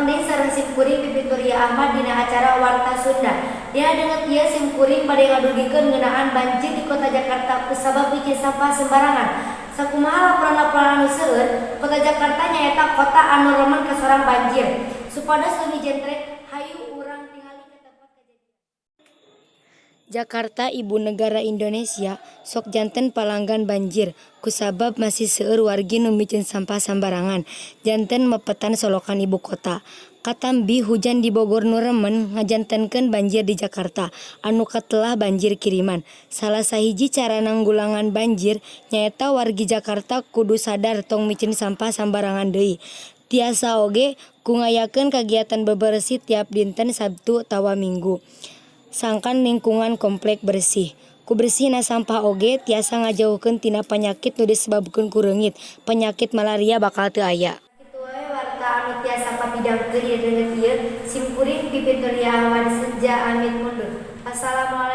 Tepang deui sareng sim kuring, Pipit Nuria Ahmad, dina acara Warta Sunda. Dina danget ieu sim kuring bade ngadugikeun ngeunaan banjir di Kota Jakarta kusabab miceun sampah sembarangan. Sakumaha laporan-laporan anu seueur, Kota Jakarta nyaeta kota anu remen kasorang banjir. Supados leuwih jentrek, hayu urang tingali ka tempat kajadian. Jakarta, ibu negara Indonesia, sok janten palanggan banjir kusabab masih seueur wargi nu miceun sampah sambarangan janten mepetan solokan ibu kota. Katambi hujan di Bogor nu remen ngajantenkeun banjir di Jakarta anu katelah banjir kiriman. Salah sahiji cara nanggulangan banjir nyaeta wargi Jakarta kudu sadar tong miceun sampah sambarangan deui. Tiasa oge ku ngayakeun kagiatan bebersih tiap dinten Sabtu atawa Minggu sangkan lingkungan komplek bersih. Ku bersihna sampah oge tiasa ngajauhkeun tina panyakit nu disebabkeun ku reungit, panyakit malaria bakal teu aya. Kitu wae warta anu tiasa kapidangkeun dina danget ieu. Sim kuring, Pipit Nuria Ahmad, Senja amit mundur. Wassalamualaikum.